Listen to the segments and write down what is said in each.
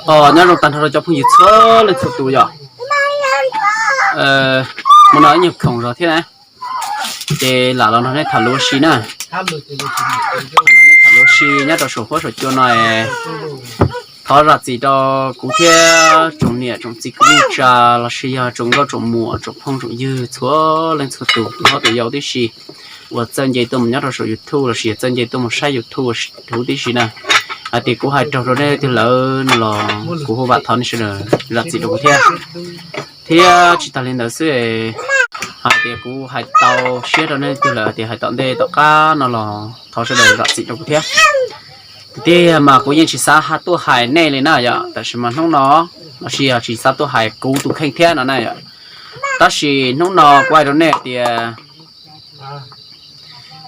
Nyob zoo tag nrho rau cov phooj ywg txhua leej txhua tus yom. Hmo no ib nyuag khoom zog thiab na, ces lam los nrog nej tham lus ua si na. Tham lus ua si nyob rau saum huab saum cua no, thov zam txim rau kuv thiab tsoom niam tsoom txiv kwv tij neej tsa los sis yog tsoom nkauj tsoom muam tsoom phooj tsoom ywg txhua leej txhua tus, tus hlob tus yau tib si uas txawj nce tuaj mus nyob rau saum YouTube los sis txawj nce tuaj mus saib YouTube huv tib si na. Hais tias kuv hais raug rau nej leej twg lawm no los kuv hu vam thov nej sawv daws zam txim rau kuv thiab. Thiab tsis tas li ntawd xwb, hais tias kuv hais tau siab rau nej leej twg lawm tias hais tom ntej tom qab no los thov sawv daws zam txim rau kuv thiab. Tiag tiag mas kuv yeej tsis xav tuaj hais nej li na yom, tab sis mas hnub no los sis yog tsis xav tuaj hais kuv tus kheej thiab no na yom. Tab sis hnub no kuv hais rau nej tias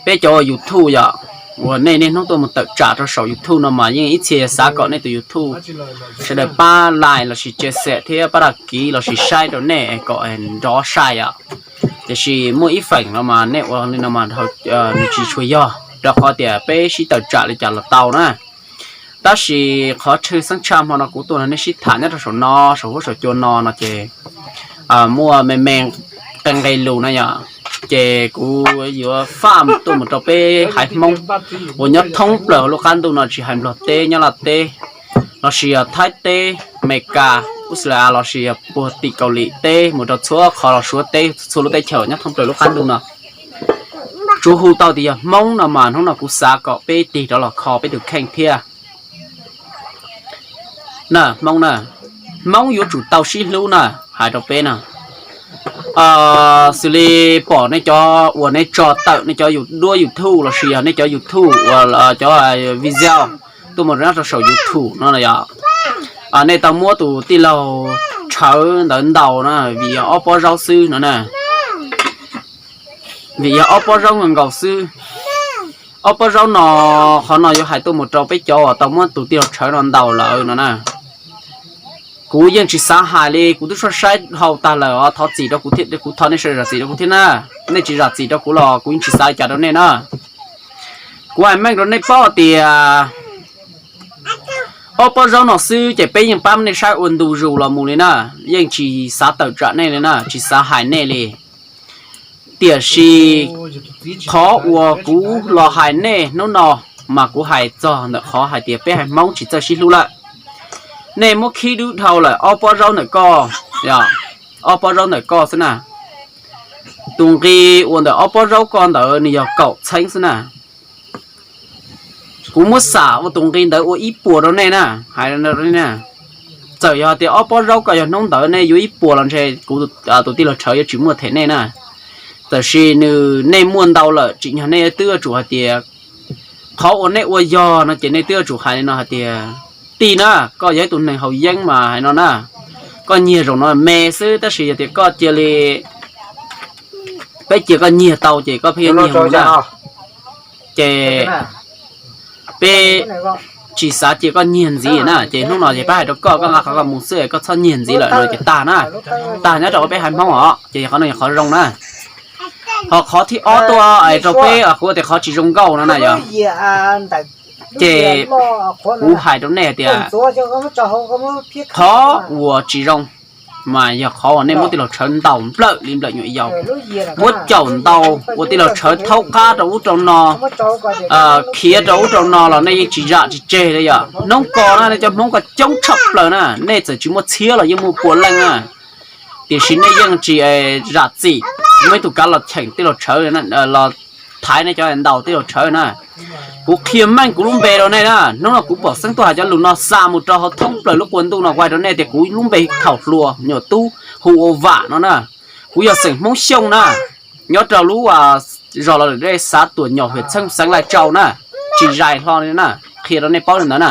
peb cov ua YouTube yom, uas nej niaj hnub tuaj mus tawm tsam rau saum YouTube no mas yeej ib txhia xav kom nej tus YouTube sawv daws pab like los sis share thiab pab dag kiv los sis saib rau nej kom nrov sai yom. Tiam sis muaj ib feem no mas nej ua li no mas nws tsis tshua yog, rau qhov tias peb sib tawm tsam li cas los tau na. Tab sis qhov tshwj xeeb tshaj hmo no kuv tuaj nrog nej sib tham nyob rau saum no, saum huab saum cua no no ces muaj me me qee nqe lus na yom, ces kuv yuav faj tuaj mus rau peb haiv Hmoob uas nyob thoob plaws hauv lub qab ntuj no, tsis hais Nplog teb, Nyab Laj teb, los sis yog Thaib teb, Amelikas, Australia los sis yog puag tim Kaus Lim teb mus rau txhua qhov los Suav teb, txhua lub teb chaws nyob thoob plaws lub qab ntuj no. Tsuas hu tau tias yog Hmoob no mas hnub no kuv xav kom peb tig rov los kho peb tus kheej thiab. Na Hmoob na, Hmoob yuav tsum tau sib hlub na, hais rau peb na. Xws li pom nej cov uas nej tso tawm nej cov duab YouTube los sis yog nej cov YouTube uas cov video tuaj mus rau saum YouTube no yom, nej tau muab tus tij laug Tshawv ntawd ntaus na vim yog ob pob zaub xwb no na. Vim yog ob pob zaub nkaus nkaus xwb. Ob pob zaub no, qhov no yuav hais tuaj mus rau peb cov uas tau muab tus tij laug Tshawv no ntaus lawm no na. Kuv yeej tsis xav hais li, kuv twb saib saib dhau tag lawm os, thov txim rau kuv thiab, kuv thov nej sawv daws zam txim rau kuv thiab na. Nej tsis zam txim rau kuv los kuv yeej tsis xav li cas rau nej na. Kuv hais meej rau nej paub tias ob pob zaub no xwb ces peb yeej pab nej saib ua ntu zus los mus li na, yeej tsis xav tawm tsam nej li na, tsis xav hais nej li. Tiam sis qhov uas kuv los hais nej hnub no mas kuv hais txog ntawm qhov hais tias peb haiv Hmoob tsis txawj sib hlub lawm. Nej muab khib dub dhau lawm ob pob zaub ntawm koj, ob pob zaub ntawm koj xwb na. Tus nqi uas ntawm ob pob zaub koj ntawd nws yog kaum txheeb xwb na. Kuv muab xam ua tus nqi ntawd ua ib puas rau nej na, hais txawm yog tias ob pob zaub koj yog hnub ntawd nej yuav ib puas los ntshe kuv tus tij laug Tshawv yuav tsis muaj them nej na. Tab sis nws nej muaj ntau lawm, tsim nyog nej twb yuav tsum hais tias qhov uas nej ua yog no ces nej twb yuav tsum hais li no hais tias, tij na, koj yog ib tug neeg haus yeeb mas hais no na, koj nyiag zaum no me xwb tab sis yog tias koj cia li, peb cia koj nyiag tau ces koj pheej yuav nyiag mus na. Ces peb tsis xav cia koj nyiag ntxiv na, ces hnub no ces peb hais rau koj, koj nqa qhov koj mus xwb, koj txhob nyiag ntxiv lawm no ces tag na. Tag nyob rau peb haiv Hmoob os, ces yog qhov no yog qhov zoo na. Ho qhov thib ob tuaj es rau peb kuv tias qhov tsis zoo nkauj no na yog, ces kuv hais rau nej hais tias qhov uas tsis zoo mas yog qhov uas nej muab tij laug Tshawv ntaus nplawm li nplawm nyuam yaus, muab caum ntaus ua tij laug Tshawv thaub qab rau ub rau no, khiav rau ub rau no los nej yeej tsis zam tsis tseg li yom. Hnub ko na nej cov Hmoob ko coob tshaj plaws na, nej txawm tsis muaj txhiab los yeej muaj pua leej na, tiam sis nej yeej tsis zam txim, muaj ib tug kav los cheem tij laug Tshawv, los thaiv nej cov ntaus tij laug Tshawv na. Kuv qhia meej kuv lub npe rau nej na, hnub no kuv pom xeeb tuaj hais cov lus no xa mus rau hauv thoob plaws lub qub ntuj no, kuv hais rau nej tias kuv lub npe thaum hluas nyuam tub hu ua Vam no na. Kuv yog xeem Hmoob Xyooj na, nyob rau lub zos Los Lwm Dej, xav Tuam Nyom, hwm Txheeb, xeev Lai Tsau na, tsis zais hlo li na, qhia rau nej paub li ntawd na.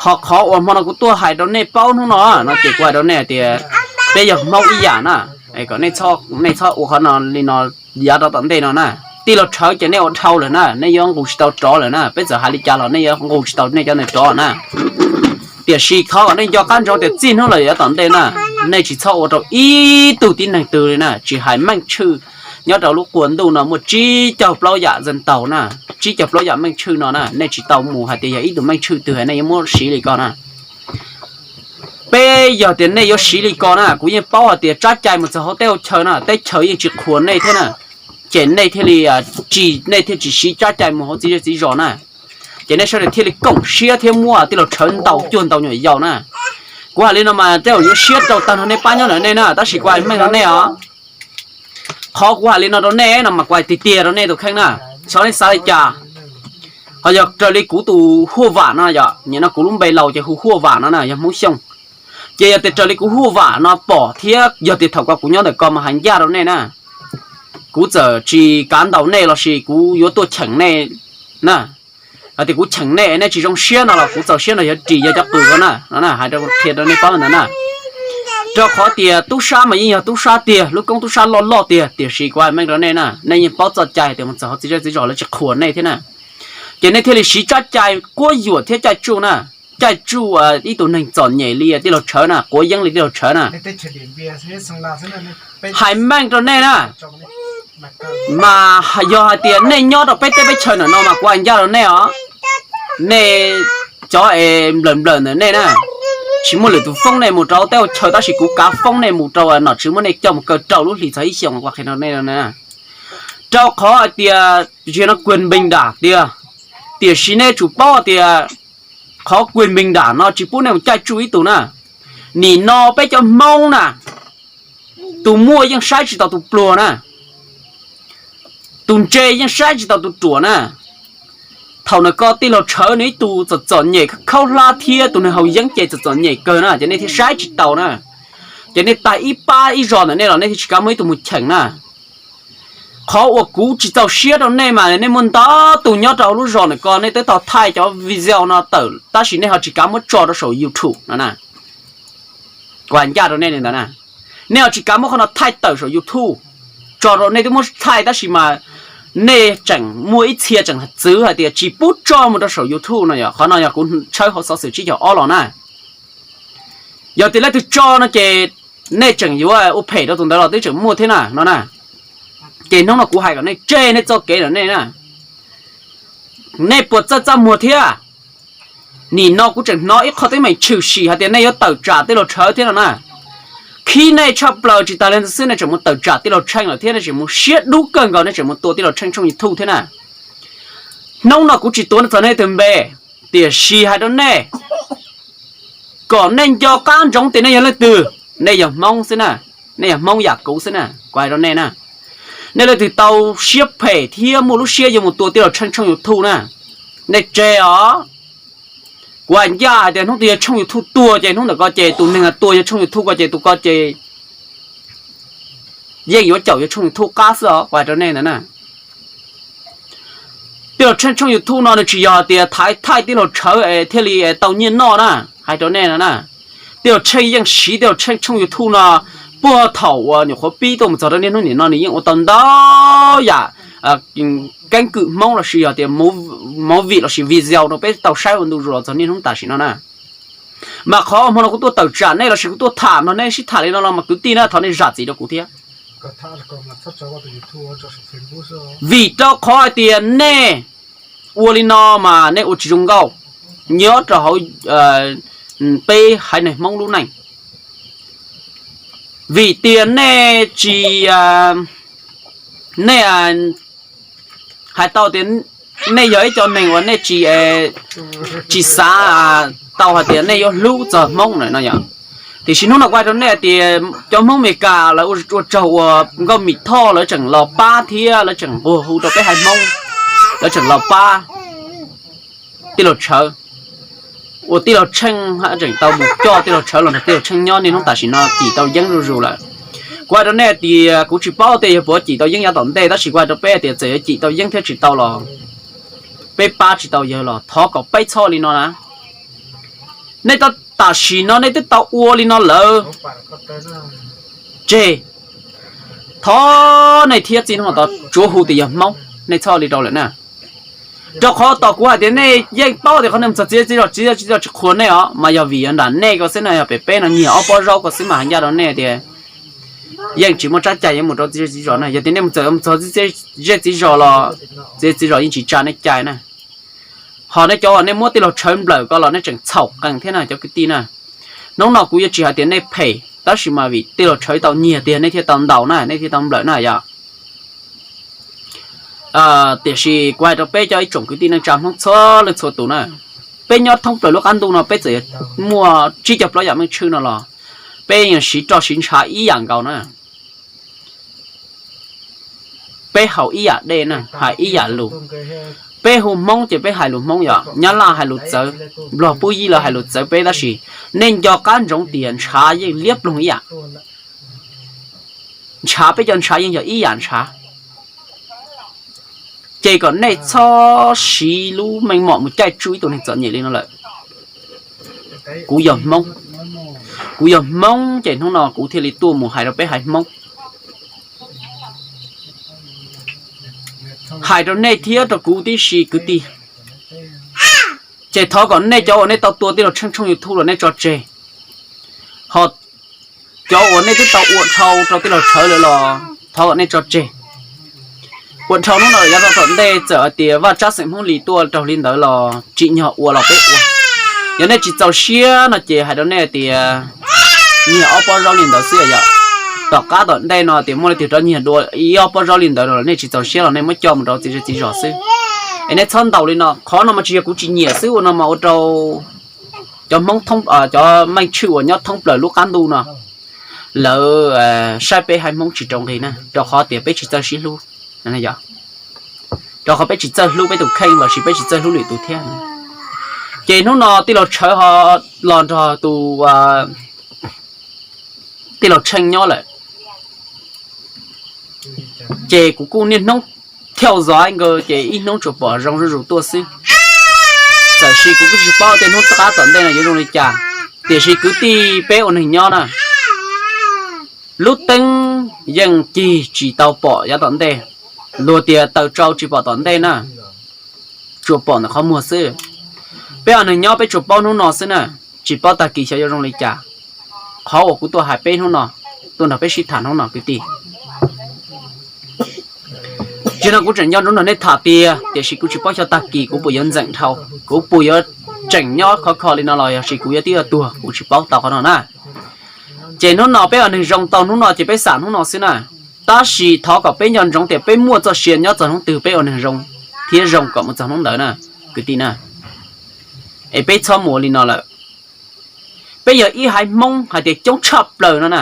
Ho qhov uas hmo no kuv tuaj hais rau nej paub hnub no no ces kuv hais rau nej hais tias peb yog Hmoob ib yam na, kom nej txhob ua qhov no li no yav rau tom ntej no na. Tij laug Tshawv ces nej ua dhau lawm na, nej yuav nqus tsis tau rov lawm na, peb txawm hais li cas los nej yuav nqus tsis tau nej cov neeg rov na. Tiam sis thov kom nej nco qab ntsoov tias txij hnub lawm yav tom ntej na, nej tsis txhob ua rau ib tug tib neeg twg li na, tsis hais Meej Tshwj. Nyob rau lub qub ntuj no muaj tsib caug plaub yam zeej taug na, tsib caug plaub yam Meej Tshwj no na, nej tsis tau mus hais tias yog ib tug Meej Tshwj twg nej yuav muab siv li ko na. Peb yog tias nej yuav siv li ko na, kuv yeej paub hais tias tsab cai mus txog hauv teb hauv chaw na, teb chaws yeej tsis qhuas nej thiab na, ces nej thiaj li tsis, nej thiaj tsis siv tsab cai mus hauv txiv zej txiv zos na. Ces nej sawv daws thiaj li koom siab thiab muab tij laug Tshawv ntaus cuag ntaus nyuam yaus na. Kuv hais li no mas tej zaum yuav siab rau tag nrho nej pab nyob ntawm nej na, tab sis kuv hais meej rau nej os. Qhov kuv hais li no rau nej no mas kuv hais tiag tiag rau nej tus kheej na, xyov nej xav li cas. Ho yog raws li kuv tus Huaj Vam no yom, nim no kuv lub npe laus ces hu Huaj Vam no na, yog Hmoob Xyooj. Ces yog tias raws li kuv Huaj Vam no pom thiab yog tias thaum ko kuv nyob ntawm ko mas hais ncaj rau nej na, kuv txawm tsis kav ntaus nej los sis kuv yuav tuaj cheem nej na. Hais tias kuv cheem nej, nej tsis zoo siab no los kuv txaus siab nrog yuav ris yog cov qws ko na, no hais rau qhia rau nej paub ntawd na. Rau qhov tias tub sab mas yeej yog tub sab tiag, lub koob tub sab loj loj tiag, tiam sis kuv hais meej rau nej na, nej yeej paub txoj cai hais tias mus txog hauv txiv zej txiv zos lawv tsis qhuas nej thiab na. Ces nej thiaj li siv tsab cai quab yuam thiab caij tsuj na, caij tsuj ib tug neeg txom nyem li tij laug Tshawv na, quav yeeb li tij laug Tshawv na. Hais meej rau nej na, mas yog hais tias nej nyob rau peb teb peb chaw ntawm no mas kuv hais ncaj rau nej os, nej cov es nplawm nplawm ntawm nej na, tsis muaj lwm tus foob nej mus rau teb hauv chaw tab sis kuv kav foob nej mus rau nom tswv muab nej coj mus kaw rau lub hlis txog ib xyoos kuv qhia rau nej na. Rau qhov hais tias yog no kuag npees dam tiag, tiam sis nej tsum paub tias qhov kuag npees dam no tsis pub nej mus caij tsuj ib tug na. Nim no peb cov Hmoob na, tus muaj yeej saib tsis taus tus pluag na, tus ntse yeej saib tsis taus tus ruam na. Thaum ntawm ko tij laug Tshawv nws ib tug txom txom nyem khaub hlab thiab tus neeg haus yeeb ces txom txom nyem kawg na, ces nej thiaj saib tsis taus na. Ces nej tag ib pab ib zos ntawm nej los nej thiaj tsis kav muaj ib tug mus cheem na. Qhov uas kuv tsis txaus siab rau nej mas nej muaj ntau tus nyob rau hauv lub zos ntawm ko nej twb tau thaij cov video no tawm tab sis nej ho tsis kav muab tso rau saum YouTube no na. Kuv hais ncaj rau nej li ntawd na, nej ho tsis kav muab qhov no thaij tawm saum YouTube tso rau, nej twb muab thaij tab sis mas nej tseem muaj ib txhia tseem txwv hais tias tsis pub tso mus rau saum YouTube no yom. Qhov no yog kuv tshawb hauv xov xwm tsib caug ob los na. Yog tias leej twg tso no ces nej tseem yuav ua phem rau tus ntawd los twb tseem muaj thiab na no na. Ces hnub no kuv hais kom nej tseg nej txoj kev ntawm nej na. Nej puas txawj txaj muag thiab? Nim no kuv tseem hnov ib qho teeb meem tshwm sim hais tias nej yuav tawm tsam tij laug Tshawv thiab no na. Khib nej tshaj plaws tsis tas li ntawd xwb, nej tseem mus tawm tsam tij laug Tsheej lawm thiab, nej tseem mus siab dub kawg nkaus, nej tseem mus tua tij laug Tsheej tshooj YouTube thiab na. Hnub no kuv tsis tuav txog nej tus npe, tiam sis hais rau nej kom nej nco qab ntsoov tias nej yog leej twg. Nej yog Hmoob xwb na, nej yog Hmoob yam kuv xwb na, kuv hais rau nej na. Nej leej twg tau siab phem thiab muaj lub siab yuav mus tua tij laug Tsheej tshooj YouTube na, nej tseg os. Kuv hais ncaj hais tias hnub twg yog tshooj YouTube tuag ces hnub ntawm ko ces tus neeg tua yawg tshooj YouTube ko ces tus ko ces yeej yuav caum yawg tshooj YouTube qab xwb os, kuv hais rau nej ntawd na. Tij laug Tsheej tshooj YouTube no nws tsis yog hais tias thaiv thaij tij laug Tshawv es thiaj li tau nyiaj noj na, hais rau nej no na. Tij laug Tsheej yeej siv tij laug Tsheej tshooj YouTube no puag thaum uas nyuam qhuav pib tuaj mus txog rau niaj hnub nim no nws yeej ua tau ntau yam keeb kwm Hmoob los sis yog tias movie los sis video rau peb tau saib ua ntu zus los txog niaj hnub tam sim no na. Mas qhov hmo no kuv tuaj tawm tsam nej los sis kuv tuaj tham nrog nej sib tham li no los mas kwv tij na thov nej zam txim rau kuv thiab. Vim rau qhov hais tias nej ua li no mas nej ua tsis zoo nkauj nyob rau hauv peb haiv neeg Hmoob lub neej. Vim tias nej tsis, nej hais tau tias nej yog ib co neeg uas nej tsis, tsis xav tau hais tias nej yuav hlub txog Hmoob na no yom. Tiam sis hnub no kuv hais rau nej tias cov Hmoob Amelikas lawv ua tsaug uas Nkauj Mim Thoj lawv tseem los pab thiab lawv tseem nquag hu rau peb haiv Hmoob, lawv tseem los pab tij laug Tshawv, uas tij laug Tsheej tseem tau mus coj tij laug Tshawv los nrog tij laug Tsheej nyob niaj hnub tam sim no cim tau yeeb zuj zus lawm. Kuv hais rau nej tias kuv tsis paub tias yog puas cim tau yeeb yav tom ntej, tab sis kuv hais rau peb tias txawm yuav cim tau yeeb thiab tsis tau los peb pab tsis tau yawg los thov kom peb txhob li no na. Nej tam sim no nej twb tau ua li no lawm, tseg, thov nej thiab txij hnub no tsuav hu tias yog Hmoob, nej txhob li rau lawm na. Rau qhov tom kuv hais tias nej yeej paub tias qhov nej mus txog txiv zej txiv zos tsis qhuas nej os, mas yog vim yog nram nej ko xwb na, yog pem peb no nyiag ob pob zaub ko xwb mas hais ncaj rau nej tias yeej tsis muaj tsab cai yuav mus rau txiv zej txiv zos na. Yog tias nej mus txog txiv zej txiv zos los txiv zej txiv zos yeej tsis tsa nej cai na. Ho nej cov uas nej muab tij laug Tshawv nplawm ko los nej tseem txhaum qees thiab na cov kwv tij na. Hnub no kuv yuav tsis hais tias nej phem, tab sis mas vim tij laug Tshawv tau nyiag tiag nej thiaj tau ntaus na, nej thiaj tau nplawm na yom. Tiam sis kuv hais rau peb cov ib tsoom kwv tij neej tsa Hmoob txhua leej txhua tus na, peb nyob thoob plaws lub qab ntuj no peb txawm muaj tsib caug plaub yam meej tshwj no los peb yeej siv roj siv ntshav ib yam nkaus na. Peb haus ib yam dej na, hais ib yam lus. Peb hu Hmoob ces peb hais lus Hmoob yom, Nyab Laj hais lus txawv, Nplog Pub Yib lawv hais lus txawv peb, tab sis nej nco qab ntsoov tias ntshav yeej liab ploog ib yam. Ntshav, peb cov ntshav yeej yog ib yam ntshav. Ces kom nej txhob siv lub meej mom mus caij tsuj ib tug neeg txom nyem li no lawm. Kuv yog Hmoob, kuv yog Hmoob ces hnub no kuv thiaj li tuaj mus hais rau peb haiv Hmoob, hais rau nej thiab rau kuv tib si kwv tij. Ces thov kom nej cov uas nej tau tua tij laug Tsheej tshooj YouTube los nej tso tseg, ho cov uas nej twb tau ua dhau rau tij laug Tshawv lawm los thov kom nej tso tseg. Ua dhau hnub no yav tau tom ntej txawm hais tias Vaj Tsab xeem Hmoob Lis tuaj raug li ntawd los tsim nyog ua los peb ua. Yog nej tsis txaus siab no ces hais rau nej tias nyiag ob pob zaub li ntawd xwb yom. Tom qab tom ntej no tias muaj leej twg rov nyiag dua ib ob pob zaub li ntawd los nej tsis txaus siab los nej muab coj mus rau txiv zej txiv zos xwb. Es nej txhob ntaus li no, qhov no mas tsis yog kuv tsis nyiam xwb, ua no mas ua rau cov Hmoob, cov meej tshwj uas nyob thoob plaws lub qab ntuj no lawv saib peb haiv Hmoob tsis rau nqi na, rau qhov tias peb tsis txawj sib hlub, rau qhov peb tsis txawj hlub peb tus kheej los sis peb tsis txawj hlub lwm tus thiab. Ces hnub no tij laug Tshawv ho los nrog tus tij laug Tsheej nyob lawm. Ces kuv kuj niaj hnub thiaj zov nkawd ces ib hnub tsuas pom zoo zuj zus tuaj xwb. Tab sis kuv kuj tsis paub tej hnub tom qab tom ntej no yuav zoo li cas. Tiam sis kwv tij peb ua neeg nyob na, lub teeb yeej cig tsis tau pom yav tom ntej. Luag tias taws tsau tsis pom tom ntej na, tsuas pom ntawm qhov muag xwb. Peb ua neeg nyob peb tsuas paub hnub no xwb na, tsis paub tag kis xyov yuav zoo li cas. Qhov uas kuv tuaj hais peb hnub no, tuaj nrog peb sib tham hnub no kwv tij, tsis no kuv tseem nco ntsoov nrog nej tham tiag, tiam sis kuv tsis paub xyov tag kis kuv puas yuav ntxeem dhau, kuv puas yuav tseem nyob khov kho li no los yog sis kuv yuav twb yuav tuag kuv tsis paub tau qhov no na. Ces hnub no peb ua neeg zoo tau hnub no ces peb xam hnub no xwb na. Tab sis thov kom peb nco ntsoov tias peb muaj txoj sia nyob txog hnub twg peb ua neeg zoo thiab zoo kom mus txog hnub ntawd na, kwv tij na. Es peb txhob mus ua li no lawm. Peb yog ib haiv Hmoob hais tias coob tshaj plaws no na,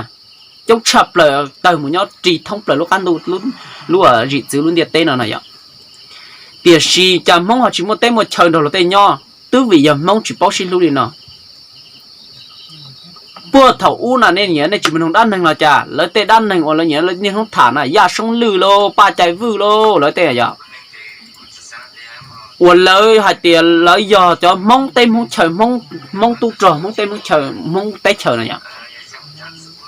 coob tshaj plaws tawg mus nyob ri thoob plaws lub qab ntuj, lub zim txwv lub ntiaj teb no na yom. Tiam sis cas Hmoob ho tsis muaj teb muaj chaw nrog luag tej nyob, twb vim yog Hmoob tsis paub sib hlub li no. Puag thaum ub na nej nyiam nej tsis mloog dab neeg los cas, lawv tej dab neeg uas lawv nyiam niaj hnub tham na, Yaj Soob Lwj lauj, Paj Cai Vwj lauj, lawv tej yom, uas lawv hais tias lawv yog cov Hmoob teb Hmoob chaw, Hmoob tub rog, Hmoob teb Hmoob chaw, Hmoob teb chaws na yom.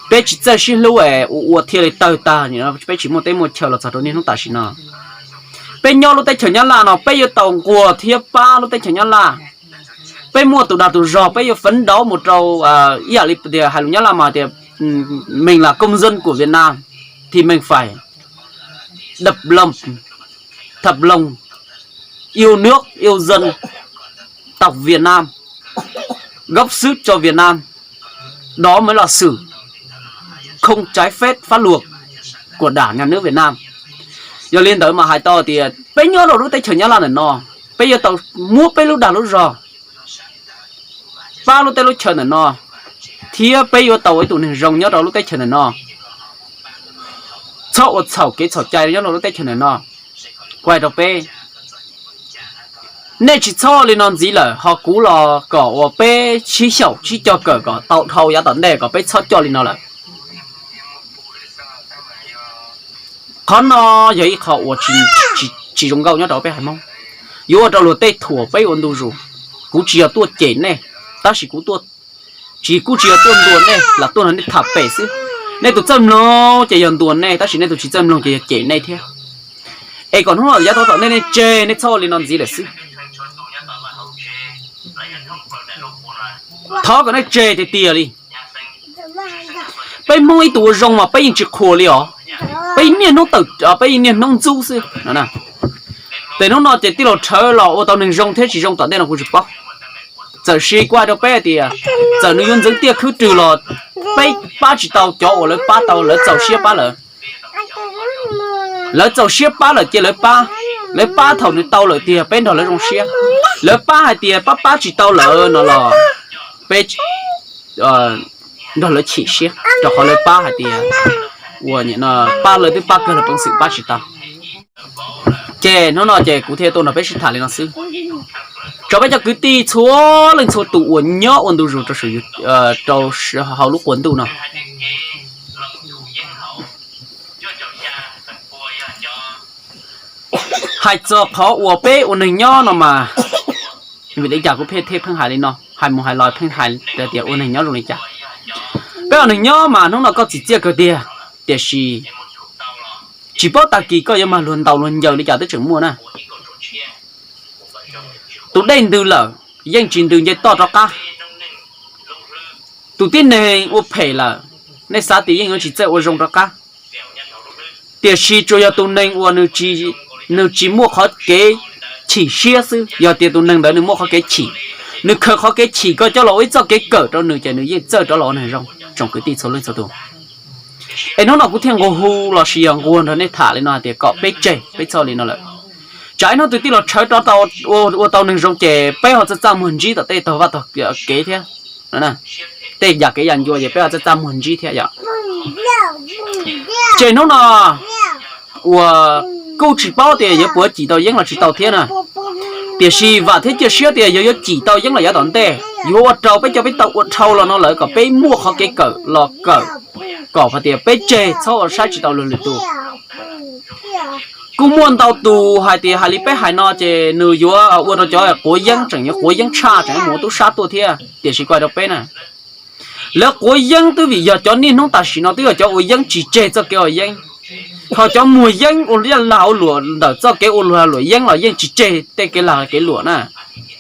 Peb tsis txawj sib hlub es ua ua thiaj li tawg tag, peb tsis muaj teb muaj chaw los txog rau niaj hnub tam sim no. Peb nyob lub teb chaws Nyab Laj no peb yuav tau nquag thiab pab lub teb chaws Nyab Laj. Peb muaj tus dag tus zog peb yuav phấn đấu mus rau ib yam li tias hais lus Nyab Laj mas tias mình là công dân của Việt Nam thì mình phải đập lồng, đập lồng, yêu nước, yêu dân tộc Việt Nam, góp sức cho Việt Nam, đó mới là sự không trái phép pháp luật của Đảng, Nhà nước Việt Nam. Yog li ntawd mas hais tau tias peb nyob rau lub teb chaws Nyab Laj ntawm no, peb yuav tau muab peb lub dag lub zog pab lub teb lub chaw ntawm no, thiab peb yuav tau ua ib tug neeg zoo nyob rau lub teb chaws ntawm no. Txhob ua txhaum kev txhaum cai nyob rau lub teb chaws ntawm no. Kuv hais rau peb, nej tsis txhob li no ntxiv lawm, ho kuv los kom uas peb sib xyaum sib cog kawm kom tau dhau yav tom ntej kom peb txhob coj li no lawm. Qhov no yog ib qho uas tsis zoo nkauj nyob rau peb haiv Hmoob, yuav ua rau luag tej thuam peb ua ntu zus. Kuv tsis yog tuaj cem nej, tab sis kuv tuaj, tsis, kuv tsis yog tuaj ntuas nej los tuaj nrog nej tham pem xwb. Nej tus txawj mloog ces yog ntuas nej, tab sis nej tus tsis txawj mloog ces yog cem nej thiab. Es kom hnub no yav tom ntej nej tseg, nej txhob ua li no ntxiv lawm xwb. Thov kom nej tseg tiag tiag li. Peb Hmoob ib tug ua zoo mas peb yeej tsis qhuas li os. Peb niaj hnub tawm, peb niaj hnub ntxub xwb. Ces hnub no ces tij laug Rhawv los ua tau neeg zoo thiab tsis zoo tom ntej no kuv tsis paub. Txawm sis kuv hais rau peb hais tias, txawm nws yuav ntxeev tiaj khwb rwg los peb pab tsis tau cov uas lawv pab tau, lawv txaus siab pab lawm. Lawv txaus siab pab lawm ces lawv pab, lawv pab thaum nws tau lawm tiag peb nrog lawv zoo siab. Lawv pab hais tias pab pab tsis tau lawm no los peb nrog lawv chim siab, rau qhov lawv pab hais tias ua pab lawv twb pab kawg los peev xwm pab tsis tau. Ces hnub no ces kuv thiaj tuaj nrog peb sib tham li no xwb. Tso peb cov kwv tij txhua leej txhua tus uas nyob ua ntu zus rau hauv lub qab ntuj no, hais txog qhov uas peb ua neeg nyob no mas, vim li cas kuv pheej thiaj pheej hais li no, hais mus hais los pheej hais tias ua neeg nyob zoo li cas. Peb ua neeg nyob mas hnub no koj txim txiaj kawg tiag, tiam sis tsis paub tag kis koj yuav mag luag ntaus luag ncaws li cas twb tseem muaj na. Tus dej ntws lawm yeej tsis ntws nce toj rov qab. Tus tib neeg ua phem lawm, nej xav tias yeej yuav tsis txawj ua zoo rov qab. Tiam sis tsuas yog tus neeg uas nws tsis muaj qhov kev chim siab xwb, yog tias tus neeg ntawd nws muaj qhov kev chim, nws khaws qhov kev chim ko coj los ua ib txoj kev kawm rau nws ces nws yeej txawj rov los ua neeg zoo, tsoom kwv tij txhua leej txhua tus. Es hnub no kuv thiaj nqua hu los sis yog nquag nrog nej tham li no hais tias kom peb tseg peb txhob li no lawm. Tsam ib hnub twg tij los tshawv rov tau ua tau neeg zoo ces peb ho txaj txaj muag ntsib tom tej tog vaj tog kev thiab, tej yam kev yam ncua ces peb ho txaj txaj muag ntsib thiab yom. Ces hnub no uas kuj tsis paub tias yuav puas cim tau yeeb los tsis tau thiab na, tiam sis vam thiab cia siab tias yog yuav cim tau yeeb los yav tom ntej yuav ua rau peb cov peb tau ua dhau los no lawm kom peb muaj qhov kev kawm los kawm, kom hais tias peb tseg txhob ua saib tsis tau luag lwm tus. Kuj muaj ntau tus hais tias hais li peb hais no ces nws yuav ua rau cov quav yeeb tseem yuav quav yeeb tshaj tseem mus ua tub sab tuaj thiab, tiam sis kuv hais rau peb na, lawv quav yeeb twb vim yog cov niaj hnub tam sim no twb yog cov ua yeeb tsis tseg txoj kev ua yeeb, ho cov muag yeeb ua lag ua luam ntawm txoj kev ua lag luam yeeb los yeej tsis tseg tej kev lag kev luam na,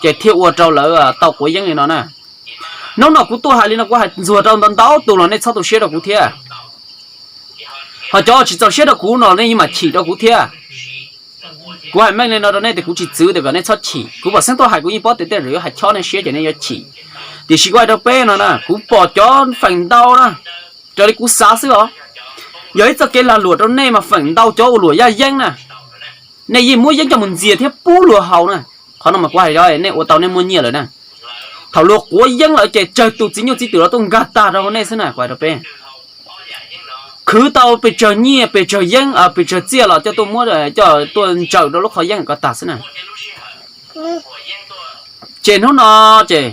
ces thiaj ua rau lawv tau quav yeeb li no na. Hnub no kuv tuaj hais li no kuv hais ntxuag rau ntau ntau tus los nej txhob tu siab rau kuv thiab. Ho cov tsis txaus siab rau kuv no nej yeej mam chim rau kuv thiab. Kuv hais meej li no rau nej tias kuv tsis txwv tias kom nej txhob chim, kuv pom xeeb tuaj hais kuv yeej paub tias tej zaum yuav hais chob nej siab ces nej yuav chim. Tiam sis kuv hais rau peb no na, kuv pom cov feem ntau na, raws li kuv xav xwb os, yog ib txoj kev lag luam rau nej mas feem ntau cov ua luam yaj yeeb na, nej yeej muab yeeb coj mus ntxias thiab pub luag haus na. Qhov no mas kuv hais nej ua tau nej muaj nyiaj lawm na. Thaum luag quav yeeb lawm ces tsawg tus txiv nyuj txiv twm los tuaj nkag tag rau hauv nej xwb na, kuv hais rau peb. Khwv tau pes tsawg nyiaj pes tsawg yeeb pes tsawg txiaj los coj tuaj muab coj tuaj ntsaws rau lub qhov yeeb ko tag xwb na. Ces hnub no ces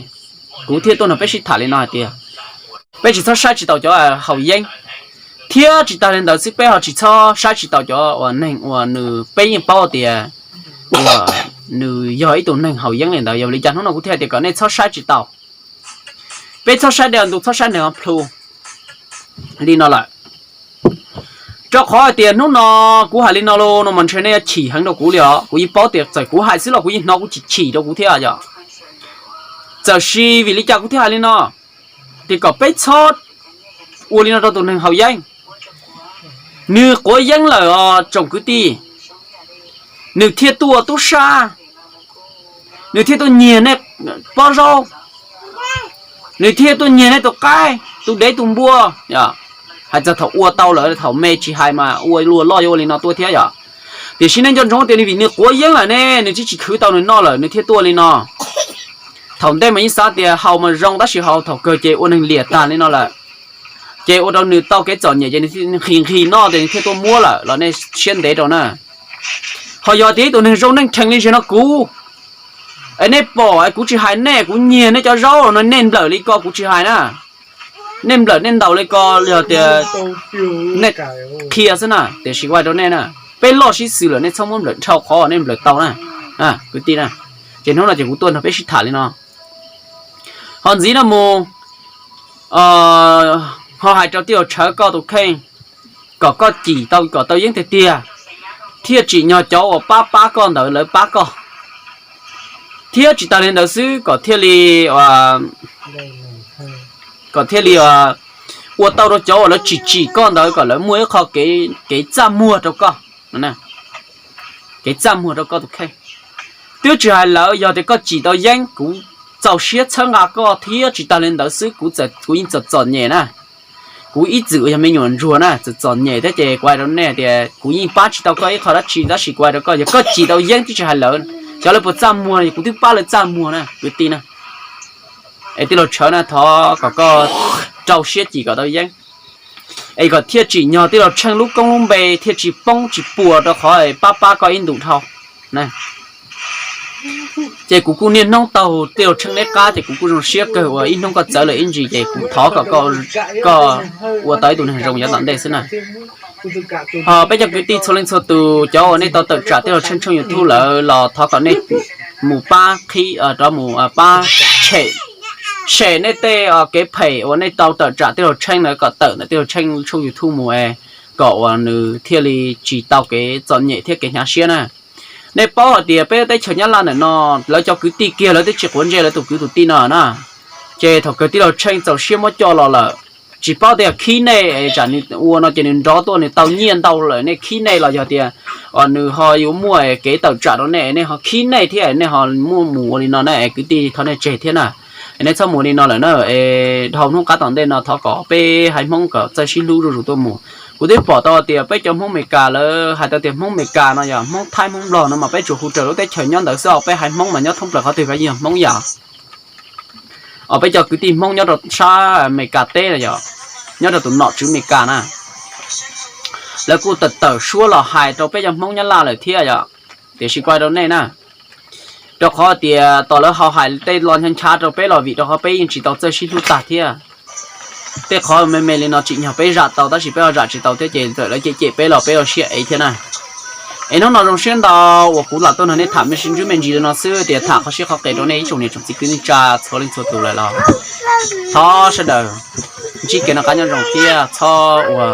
kuv thiaj tuaj nrog peb sib tham li no hais tias peb tsis txhob saib tsis taus cov haus yeeb, thiab tsis tas li ntawd xwb peb ho tsis txhob saib tsis taus cov uas neeg uas nws peb yeej paub tias uas nws yog ib tug neeg haus yeeb li ntawd. Yog li cas hnub no kuv thiaj hais tias kom nej txhob saib tsis taus, peb txhob saib dej ntu txhob saib neeg plhu li no lawm. Rau qhov hais tias hnub no kuv hais li no los no mas ntshe nej yuav chim heev rau kuv li os. Kuv yeej paub tias txawm kuv hais xwb los kuv yeej hnov kuv chim chim rau kuv thiab yom. Txawm sis vim li cas kuv thiaj hais li no, tias kom peb txhob ua li no rau tus neeg haus yeeb. Nws quav yeeb lawm os tsoom kwv tij, nws thiaj tuaj tub sab, nws thiaj tuaj nyiag nej pob zaub, nws thiaj tuaj nyiag nej tus qaib tus dev tus npua. Hais txog thaum ua tau lawm, thaum me tsis hais mas ua luag loj yuav ua li no tuaj thiab yom. Tiam sis nej nco ntsoov tias nws vim nws quav yeeb lawm ne, nws twb tsis khwv tau nws noj lawm nws thiaj tuaj li no. Thaum ntej mas yeej xav tias haus mas zoo tab sis haus thaum kawg ces ua neeg liam tag li no lawm. Ces ua rau nws tau kev txom nyem ces nws nqhis nqhis noj ces nws thiaj tuaj muab lawm los nej siab ntev rau na. Ho yog tias ib tug neeg zoo neej rhees li zig no kuv, es nej pom es kuv tsis hais nej, kuv nyiag nej cov zaub no nej nplawm li ko kuv tsis hais na. Nej nplawm nej ntaus li ko yog tias nej qhia xwb na, tiam sis kuv hais rau nej na, peb loj sib xws lawm nej txhob muab nplawm dhau qhov nej nplawm tau na, kwv tij na. Ces hnub no ces kuv tuaj nrog peb sib tham li no. Ho ntxiv no mus ho hais rau tij laug Tshawv koj tus kheej, kom koj cim tau kom tau yeeb tiag tiag, thiaj tsim nyog cov uas pab pab koj ntawd lawv pab koj. Thiab tsis tas li ntawd xwb kom thiaj li kom thiaj li ua tau rau cov uas lawv tsim tsim koj ntawd kom lawv muaj ib qho kev txaj muag rau koj, kev txaj muag rau koj tus kheej. Twb tsis hais lawv, yog tias koj tsim tau yeeb kuv txaus siab txhawb nqa koj thiab tsis tas li ntawd xwb, kuv txawm, kuv yeej txom txom nyem na. Kuv ib txwm yog me nyuam ntsuag na, txom txom nyem thiab ces kuv hais rau nej tias kuv yeej pab tsis tau koj ib qho dab tsi, tab sis kuv hais rau koj, yog koj cim tau yeeb twb tsis hais lawv, xyov lawv puas txaj muag, kuv twb pab lawv txaj muag na kwv tij na. Es tij laug Tshawv na, thov kom koj rau siab cim kom tau yeeb, es kom thiaj tsim nyog tij laug Tsheej lub koob lub npe thiaj tsis poob tsis puas rau qhov pab pab koj ib ntus dhau na. Ces kuv kuj niaj hnub taug tij laug Tsheej neb qab ces kuv kuj zoo siab kawg uas ib hnub koj txawv lawm ib ntsis ces kuv thov kom koj ua tau ib tug neeg zoo yav tom ntej xwb na. Ho peb cov kwv tij txhua leej txhua tus, cov uas nej tau tawm tsam tij laug Tsheej tshooj YouTube lawm los thov kom nej mus pab qhib, rov mus pab tshem, tshem nej tej kev phem uas nej tau tawm tsam tij laug Tsheej lawm kom tawm ntawm tij laug Tsheej tshooj YouTube mus es kom uas nws thiaj li tsis tau kev txom nyem thiab kev hnyav siab na. Nej paub hais tias peb teb chaws Nyab Laj ntawm no, lawv cov kwv tij kiag lawv twb tsis quav ntsej lawv tus kwv tus tij no na. Ces thaum kawg tij laug Tsheej txaus siab muab coj los lawm, tsis paub tias khib nej es tsam nws ua no ces nws nrov tuaj nws tau nyiaj ntau lawm nej khib nej los yog tias nws ho yuav muaj kev tawm tsam rau nej, nej ho khib nej thiab nej ho muaj mus ua li no na es kwv tij thov nej tseg thiab na. Es nej txhob mus ua li no lawm na, es dhau hnub qab tom ntej no thov kom peb haiv Hmoob kom txawj sib hlub zuj zus tuaj mus. Kuv twb pom tau tias peb cov Hmoob Amelikas lawv hais tau tias Hmoob Amelikas no yog Hmoob Thaib Hmoob Nplog no mas peb tsuas hu raws lub teb chaws nyob ntawd xwb os, peb haiv Hmoob mas nyob thoob plaws qhov twg peb yeej yog Hmoob yom. Os, peb cov kwv tij Hmoob nyob rau sab Amelikas teb no yog, nyob rau tus nom tswv Amelikas na, lawv kuj tawm tawm suab los hais rau peb cov Hmoob Nyab Laj lawm thiab yom. Tiam sis kuv hais rau nej na, rau qhov tias tos lawv ho hais tej lo ncha ncha rau peb los vim rau qhov peb yeej tsis tau txawj sib hlub tag thiab. Tej qhov me me li no tsim nyog peb zam tau tab sis peb ho zam tsis tau thiab ces txawm lawv cem cem peb los peb ua siab ev thiab na. Es hnub no zoo siab ntau uas kuv lam tuaj nrog nej tham me sib ntsib me ntsis li no xwb tias tham qhov siab qhov qis rau nej ib tsoom niam tsoom txiv kwv tij neej tsa txhua leej txhua tus lawm los thov sawv daws ntsib kev noj qab nyob zoo thiab txhob ua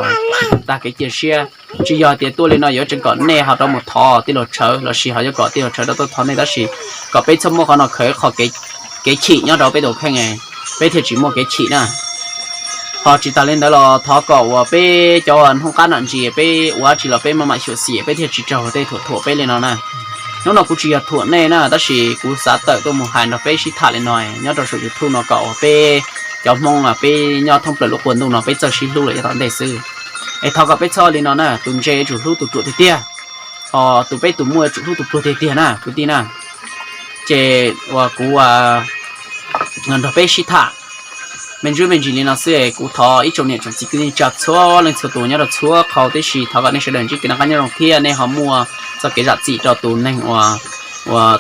tag kev cia siab. Tsis yog tias tuaj li no yuav tseev kom nej ho rov mus thov tij laug Tshawv los sis ho yuav kom tij laug Tshawv rov tuaj thov nej tab sis kom peb txhob muab qhov no khaws qhov kev chim nyob rau peb tus kheej, peb thiaj tsis muaj kev chim na. Ho tsis tas li ntawd los thov kom uas peb cov hnub qab nam ntsis peb ua dab tsi los peb maj mam xyuam xim peb thiaj tsis raug tej thuam thuam peb li no na. Hnub no kuv tsis yog thuam nej na tab sis kuv xav tawm tuaj mus hais nrog peb sib tham li no nyob rau saum YouTube no kom uas peb cov Hmoob peb nyob thoob plaws lub qub ntuj no peb txawj sib hlub lawm yav tom ntej xwb. Es thov kom peb txhob li no na, tus ntse yuav tsum hlub tus ruam tiag tiag, ho tus peb tus muaj yuav tsum hlub tus pluag tiag tiag na kwv tij na. Ces uas kuv nrog peb sib tham me ntsis me ntsis li no xwb es kuv thov ib tsoom niam tsoom txiv kwv tij neej tsa txhua leej txhua tus nyob rau txhua qhov tib si thov kom nej sawv daws ntsib kev noj qab nyob zoo thiab nej ho muaj txoj kev zam txim rau tus neeg uas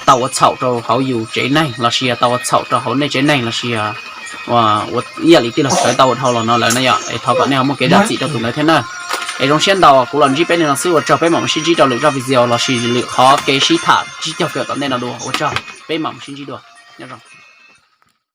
tau ua txhaum rau hauv yus tsev neeg los sis tau ua txhaum rau hauv nej tsev neeg los sis ua ib yam li tij laug Tshawv tau ua dhau los no lawm na yom, es thov kom nej ho muaj kev zam txim rau tus ntawd thiab na. Es zoo siab ntau, kuv los ntsib peb li no xwb, ua tsaug, peb mam sib ntsib rau lwm zaj video los sis lwm qhov kev sib tham tsib caug kawm tom ntej no dua, ua tsaug, peb mam sib ntsib dua, nyob zoo.